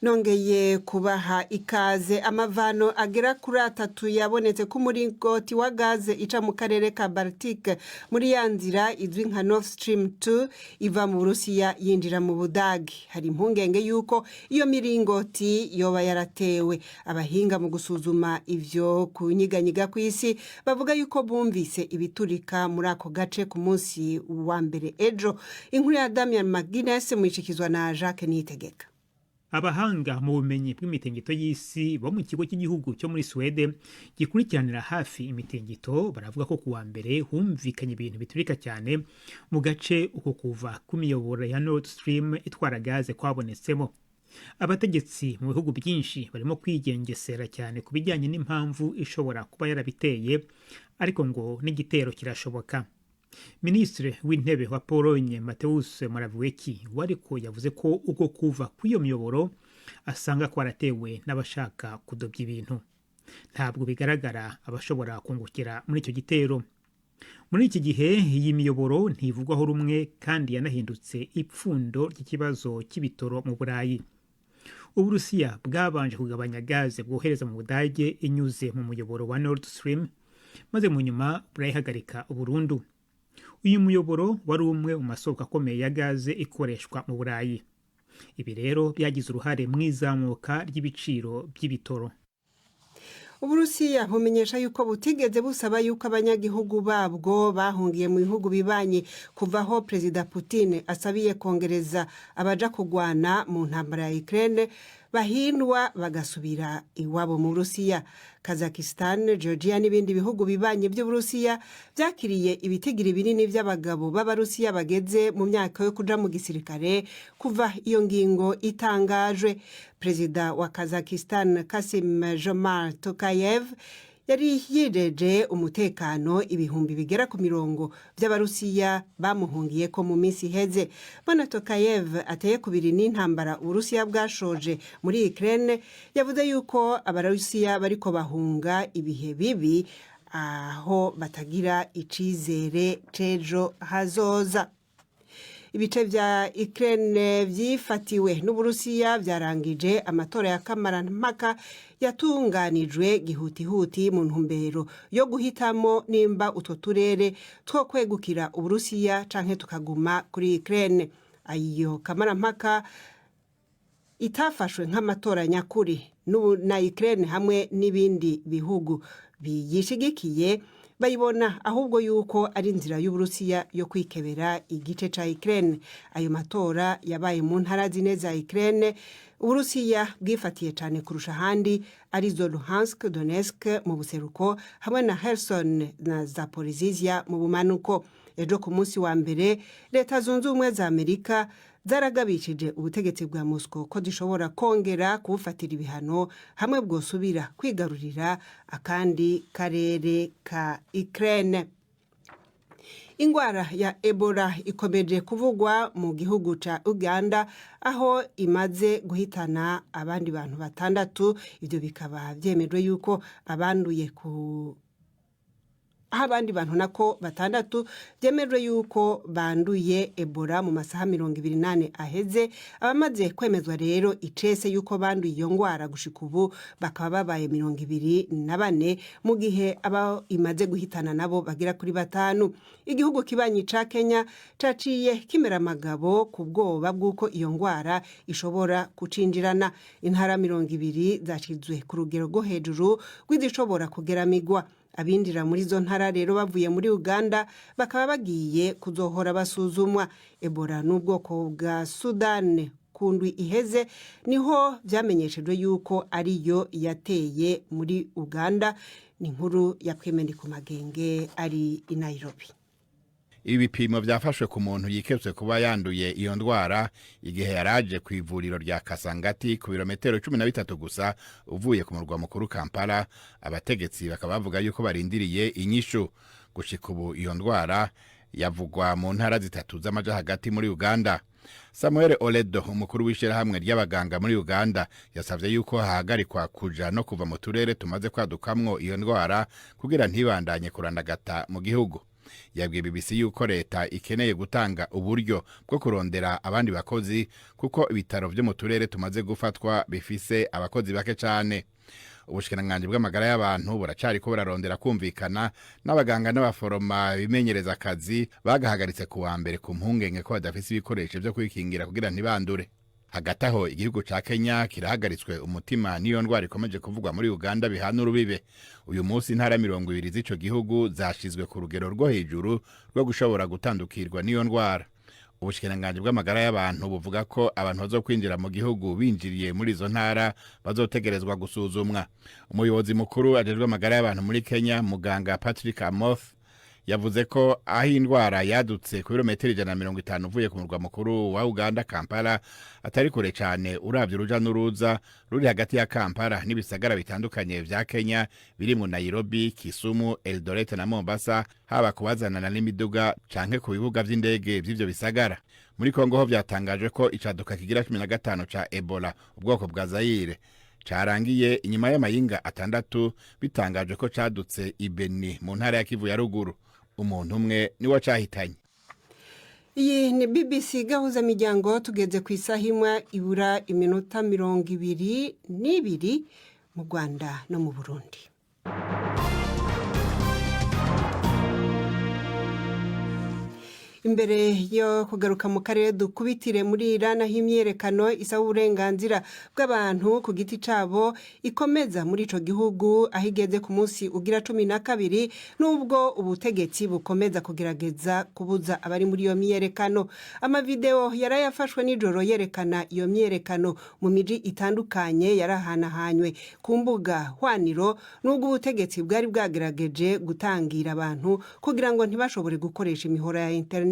Nongeye kubaha ikaze. Amavano agera kuri atatu yabonetse ku muringoti wa gaze ica mu karere ka Baltic muri ya nzira izwi nka Nord Stream 2 iva mu Burusiya yinjira mu Budage. Hari impungenge yuko iyo miringoti yoba yaratewe. Abahinga mu gusuzuma ivyo kunyiganyiga kw'isi bavuga yuko bumvise ibiturika muri ako gace ku munsi wa mbere ejo. Inkuru ya Damian McGuinness mwishikizwa na Jacques Niyitegeka. Abahanga mu bumenyi bw'imitingito y'isi bo mu kigo cy'igihugu cyo muri Suwede gikurikiranira hafi imitingito baravuga ko kuwa mbere humvikanye ibintu biturika cyane mu gace uko kuva kw'imiyoboro ya Nord Stream itwara gaze kwabonetsemo. Abategetsi mu bihugu byinshi barimo kwigengesera cyane ku bijyanye n'impamvu ishobora kuba yarabiteye, ariko ngo n'igitero kirashoboka. Minisitiri w'Intebe wa Polonye, Mateusz Morawiecki, we ariko yavuze ko uko kuva kw'iyo miyoboro asanga kwaratewe n'abashaka kudobya ibintu. Ntabwo bigaragara abashobora kungukira muri icyo gitero. Muri iki gihe iyi miyoboro ntivugwaho rumwe, kandi yanahindutse ipfundo ry'ikibazo cy'ibitoro mu Burayi. Uburusiya bwabanje kugabanya gaze bwohereza mu Budage inyuze mu muyoboro wa Nord Stream, maze mu nyuma burayihagarika burundu. Uyu muyoboro wari umwe mu masoko akomeye ya gaze ikoreshwa mu Burayi. Ibi rero byagize uruhare mu izamuka ry'ibiciro by'ibitoro. Uburusiya bumenyesha yuko butigeze busaba yuko abanyagihugu babwo bahungiye mu bihugu bibanyi kuva aho Perezida Putin asabiye kongereza abaja kugwana mu ntambara ya Ukraine bahindwa bagasubira iwabo mu Burusiya. Kazakhstan, Georgia n'ibindi bihugu bibanyi by'Uburusiya byakiriye ibitigiri binini by'abagabo b'Abarusiya bageze mu myaka yo kuja mu gisirikare kuva iyo ngingo itangajwe. Perezida wa Kazakhstan, Kasim Jomart Tokayev, yari yijeje umutekano ibihumbi bigera ku mirongo by'Abarusiya bamuhungiye ko mu minsi iheze. Bwana Tokayev ateye kubiri n'intambara Uburusiya bwashoje muri Ukraine, yavuze yuko Abarusiya bariko bahunga ibihe bibi aho batagira icizere c'ejo hazoza. Ibice vya Ukraine vyifatiwe n'Uburusiya vyarangije amatora ya kamarampaka yatunganijwe gihutihuti mu ntumbero yo guhitamo nimba utwo turere two kwegukira Uburusiya canke tukaguma kuri Ukraine. Ayo kamarampaka itafashwe nk'amatora nyakuri na Ukraine hamwe n'ibindi bihugu biyishigikiye bayibona ahubwo yuko ari inzira y'Uburusiya yo kwikebera igice ca Ukraine. Ayo matora yabaye mu ntara zine za Ukraine Uburusiya bwifatiye cane kurusha ahandi, arizo Luhansk, Donetsk mu buseruko hamwe na Kherson na Zaporizhzhia mu bumanuko. Ejo ku munsi wa mbere, Leta Zunze Ubumwe za Amerika zaragabishije ubutegetsi bwa Moscow ko zishobora kongera kubufatira ibihano hamwe bwosubira kwigarurira akandi karere ka Ukraine. Ingwara ya Ebola ikomeje kuvugwa mu gihugu ca Uganda, aho imaze guhitana abandi bantu batandatu. Ivyo bikaba vyemejwe yuko abanduye ku aho abandi bantu nako batandatu byemejwe yuko banduye Ebola mu masaha 24 aheze. Abamaze kwemezwa rero icese yuko banduye iyo ngwara gushika ubu bakaba babaye 24, mu gihe aba imaze guhitana nabo bagera kuri batanu. Igihugu kibanyi ca Kenya caciye kimera amagabo ku bwoba bw'uko iyo ngwara ishobora kucinjirana. Intara 20 zashizwe ku rugero rwo hejuru rw'izishobora kugeramigwa. Abinjira muri izo ntara rero bavuye muri Uganda bakaba bagiye kuzohora basuzumwa. Ebola n'ubwoko bwa Sudani ku ndwi iheze niho vyamenyeshejwe yuko ariyo yateye muri Uganda. Ni inkuru ya Twemeni ku Magenge ari i Nairobi. Ibipimo byafashwe ku muntu yiketswe kuba yanduye iyo ndwara igihe yaraje ku ivuriro rya Kasangati, ku birometero 13 gusa uvuye ku murwa mukuru Kampala. Abategetsi bakaba bavuga yuko barindiriye inyishu. Gushika ubu iyo ndwara yavugwa mu ntara zitatu z'amaja hagati muri Uganda. Samuel Oledo, umukuru w'ishyirahamwe ry'abaganga muri Uganda, yasabye yuko hahagarikwa kuja no kuva mu turere tumaze kwadukamwo iyo ndwara kugira ntibandanye kurandagata mu gihugu. Yabwiye BBC yuko leta ikeneye gutanga uburyo bwo kurondera abandi bakozi, kuko ibitaro vyo mu turere tumaze gufatwa bifise abakozi bake cane. Ubushikiranganji bw'amagara y'abantu buracariko burarondera kumvikana n'abaganga n'abaforoma bimenyereza akazi bagahagaritse ku wa mbere ku mpungenge ko badafise ibikoresho vyo kwikingira kugira ntibandure. Hagati aho, igihugu ca Kenya kirahagaritswe umutima n'iyo ndwara ikomeje kuvugwa muri Uganda bihana urubibe. Uyu munsi intara 20 z'ico gihugu zashizwe ku rugero rwo hejuru rwo gushobora gutandukirwa n'iyo ndwara. Ubushikiranganji bw'amagara y'abantu buvuga ko abantu bazokwinjira mu gihugu binjiriye muri izo ntara bazotegerezwa gusuzumwa. Umuyobozi mukuru ajejwe amagara y'abantu muri Kenya, muganga Patrick Amoth, yavuze ko aho indwara yadutse ku birometero 150 uvuye ku murwa mukuru wa Uganda, Kampala, atari kure cyane uravye uruja n'uruza ruri hagati ya Kampala n'ibisagara bitandukanye vya Kenya birimwo Nairobi, Kisumu, Eldoret na Mombasa, haba kubazanana n'imiduga canke ku bibuga vy'indege vy'ivyo bisagara. Muri Kongo ho vyatangajwe ko icaduka kigira 15 ca Ebola, ubwoko bwa Zaire, carangiye inyuma y'amayinga 6 bitangajwe ko cadutse i Beni mu ntara ya Kivu ya ruguru. Umuntu umwe niwe cahitanye. Iyi ni BBC Gahuza Miryango. Tugeze ku isaha 1 ibura iminota 22 mu Rwanda no mu Burundi. Imbere yo kugaruka mu karere, dukubitire muri Iran aho imyerekano isaba uburenganzira bw'abantu ku giti cabo ikomeza muri ico gihugu, aho igeze ku munsi ugira 12, nubwo ubutegetsi bukomeza kugerageza kubuza abari muri iyo myerekano. Amavideo yarayafashwe nijoro yerekana iyo myerekano mu miji itandukanye yarahanahanywe ku mbuga hwaniro, nubwo ubutegetsi bwari bwagerageje gutangira abantu kugira ngo ntibashobore gukoresha imihora ya internet.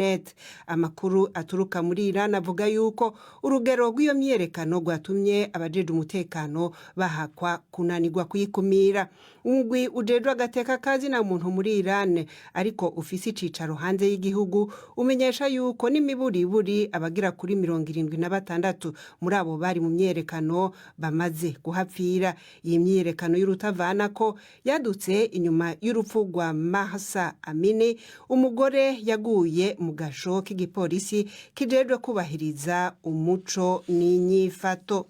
Amakuru aturuka muri Iran avuga yuko urugero rw'iyo myerekano rwatumye abajeje umutekano bahakwa kunanirwa kuyikumira. Umugwi ujejwe agateka kazi na muntu muri Iran, ariko ufise icicaro hanze y'igihugu, umenyesha yuko n'imiburiburi abagira kuri 76 muri abo bari mu myerekano bamaze kuhapfira. Iyi myerekano y'urutavanako yadutse inyuma y'urupfu rwa Mahsa Amini, umugore yaguye mu gasho k'igipolisi kijejwe kubahiriza umuco n'inyifato.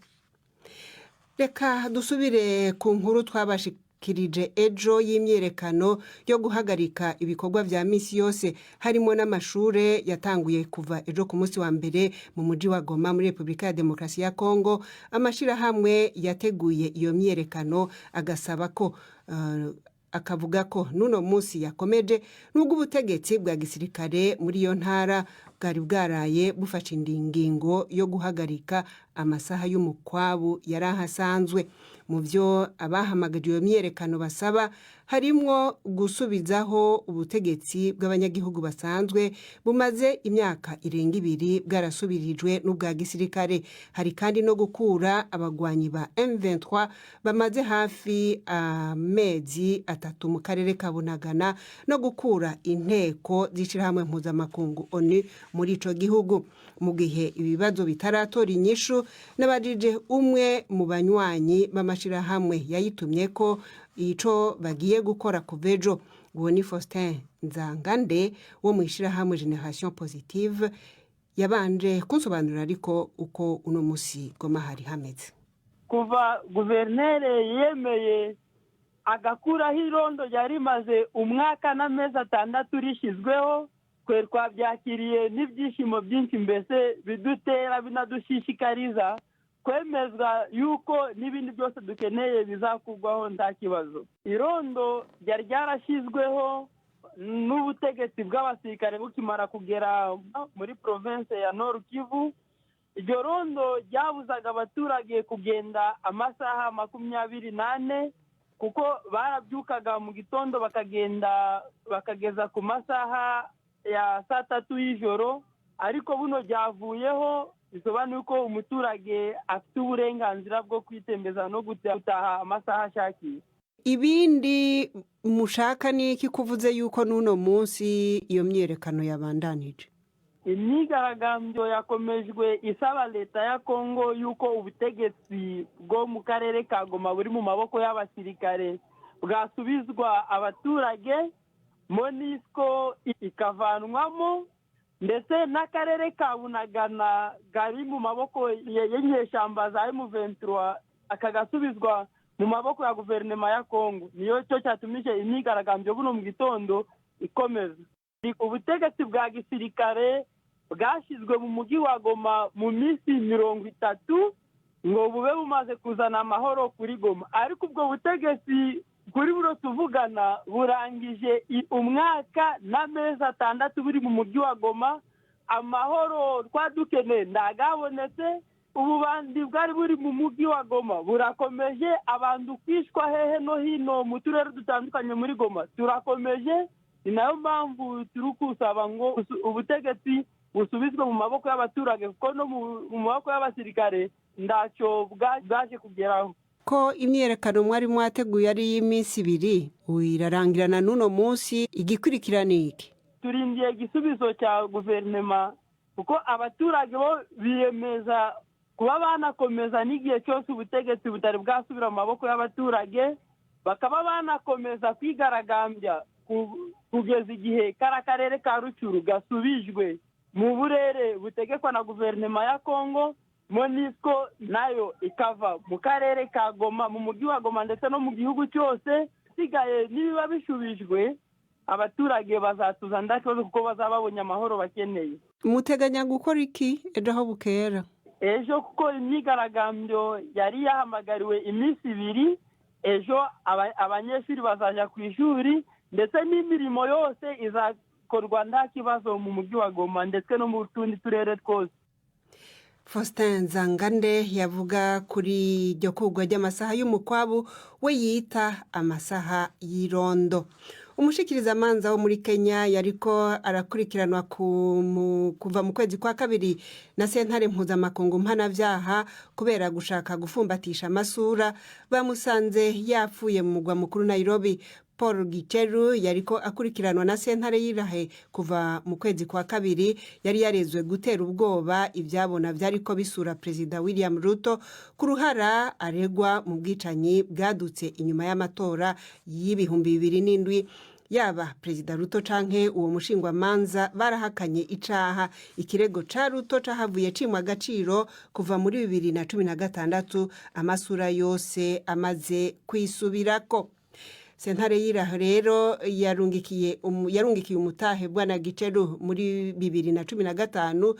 Reka dusubire ku nkuru twabashikirije ejo y'imyerekano yo guhagarika ibikorwa vya misi yose harimo n'amashure yatanguye kuva ejo ku munsi wa mbere mu muji wa Goma muri Repubulika ya Demokarasi ya Kongo. Amashirahamwe yateguye iyo myerekano agasaba ko akavuga ko n'uno munsi yakomeje, nubwo ubutegetsi bwa gisirikare muri iyo ntara bwari bwaraye bufashe indingingo yo guhagarika amasaha y'umukwabu yari ahasanzwe. Mu byo abahamagaje iyo myerekano basaba harimwo gusubizaho ubutegetsi bw'abanyagihugu basanzwe bumaze imyaka irenga 2 bwarasubirijwe n'ubwa gisirikare. Hari kandi no gukura abagwanyi ba M23 bamaze hafi amezi 3 mu karere ka Bunagana, no gukura inteko z'ishirahamwe mpuzamakungu ONU muri ico gihugu. Mu gihe ibibazo bitaratora inyishu, n'abajije umwe mu banywanyi b'amashirahamwe yayitumye ko ico bagiye gukora kuva ejo. Uwo ni Faustin Nzangande wo mu ishirahamwe Generation Positive. Yabanje kunsobanurira ariko uko uno musi Goma hari hameze. Kuva guverineri yemeye agakuraho irondo ryari rimaze umwaka n'amezi 6 rishyizweho, twe twabyakiriye n'ibyishimo byinshi, mbese bidutera binadushishikariza kwemezwa yuko n'ibindi byose dukeneye bizakurwaho nta kibazo. Irondo ryari ryarashyizweho n'ubutegetsi bw'abasirikare bukimara kugera muri province ya Nord Kivu. Iryo rondo ryabuzaga abaturage kugenda amasaha 24, kuko barabyukaga mu gitondo bakagenda bakageza ku masaha ya saa 3 y'ijoro. Ariko buno ryavuyeho, bisobanuye ko umuturage afite uburenganzira bwo kwitembeza no gutaha amasaha ashakiye. Ibindi mushaka ni iki, kuvuze yuko n'uno munsi iyo myerekano yabandanije? Imyigaragambyo yakomejwe isaba leta ya Kongo yuko ubutegetsi bwo mu karere ka Goma buri mu maboko y'abasirikare bwasubizwa abaturage. MONUSCO ikavanwamo, ndetse n'akarere ka Bunagana kari mu maboko y'inyeshyamba za M23 akagasubizwa mu maboko ya guverinoma ya Kongo. Niyo cyo cyatumije imyigaragambyo buno mu gitondo ikomeza. Ubutegetsi bwa gisirikare bwashyizwe mu mujyi wa Goma mu minsi 30 ngo bube bumaze kuzana amahoro kuri Goma, ariko ubwo butegetsi kuri buro tuvugana burangije umwaka n'amezi 6 buri mu mujyi wa Goma. Amahoro twadukeneye ntagabonetse, ububandi bwari buri mu mujyi wa Goma burakomeje, abantu kwishwa hehe no hino mu turere dutandukanye muri Goma turakomeje. Ni nayo mpamvu turi kusaba ngo ubutegetsi busubizwe mu maboko y'abaturage, kuko no mu maboko y'abasirikare ntacyo bwaje kugeraho. Ko imyiyerekano mwari mwateguye ari iy'iminsi 2 irarangirana n'uno munsi, igikurikirana iki? Turindiye igisubizo cya guverinoma, kuko abaturage bo biyemeza kuba banakomeza n'igihe cyose ubutegetsi butari bwasubira mu maboko y'abaturage, bakaba banakomeza kwigaragambya kugeza igihe kara karere ka Rucuru gasubijwe mu burere butegekwa na guverinoma ya Kongo, MONUSCO nayo ikava mu karere ka Goma, mu mujyi wa Goma ndetse no mu gihugu cyose. Sigaye nibiba bishubijwe abaturage bazatuza nta kibazo, kuko bazaba babonye amahoro bakeneye. Muteganya gukora iki ejo aho bukera? Ejo kuko imyigaragambyo yari yahamagariwe iminsi 2, ejo abanyeshuri bazajya ku ishuri, ndetse n'imirimo yose izakorwa nta kibazo mu mujyi wa Goma ndetse no mu tundi turere twose. Faustin Nzangande yavuga kuri iryo kugwa ry'amasaha y'umukwabu we yita amasaha y'irondo. Umushikirizamanza wo muri Kenya yariko arakurikiranwa kuva mu kwezi kwa 2 na sentare mpuzamakungu mpanavyaha kubera gushaka gufumbatisha amasura, bamusanze yapfuye mu mugwa mukuru Nairobi. Paul Gicheru yariko akurikiranwa na sentare y'Irahe kuva mu kwezi kwa 2, yari yarezwe gutera ubwoba ivyabona vyariko bisura Perezida William Ruto ku ruhara aregwa mu bwicanyi bwadutse inyuma y'amatora y'2007. Yaba Perezida Ruto canke uwo mushingwamanza barahakanye icaha. Ikirego ca Ruto cahavuye cimwa agaciro kuva muri 2016, amasura yose amaze kwisubirako. Sentare y'Iraho rero yarungikiye umutahe Bwana Gicheru muri 2015,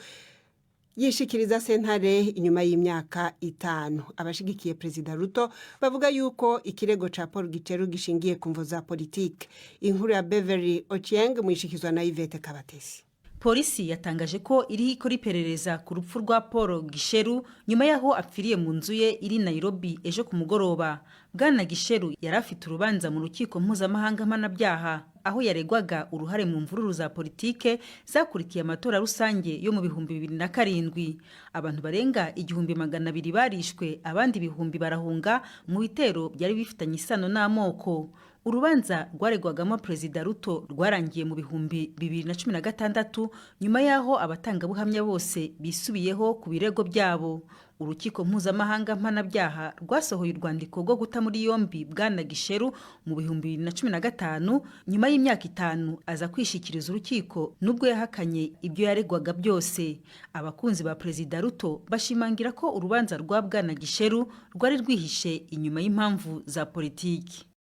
yishikiriza sentare inyuma y'imyaka 5. Abashigikiye Perezida Ruto bavuga yuko ikirego ca Paul Gicheru gishingiye ku mvo za politike. Inkuru ya Beverly Ochieng mwishikizwa na Yvette Kabatesi. Polisi yatangaje ko iriho ikora iperereza ku rupfu rwa Paul Gisheru nyuma y'aho apfiriye mu nzu ye iri Nairobi ejo ku mugoroba. Bwana Gisheru yari afite urubanza mu rukiko mpuzamahanga mpanabyaha, aho yaregwaga uruhare mu mvururu za politike zakurikiye amatora rusange yo mu 2007. Abantu barenga 1200 barishwe, abandi ibihumbi barahunga mu bitero byari bifitanye isano n'amoko. Urubanza rwaregwagamo Perezida Ruto rwarangiye mu 2016 nyuma y'aho abatangabuhamya bose bisubiyeho ku birego byabo. Urukiko mpuzamahanga mpanabyaha rwasohoye urwandiko rwo guta muri yombi Bwana Gisheru mu 2015 nyuma y'imyaka 5 aza kwishikiriza urukiko, nubwo yahakanye ibyo yaregwaga byose. Abakunzi ba Perezida Ruto bashimangira ko urubanza rwa Bwana Gisheru rwari rwihishe inyuma y'impamvu za politiki.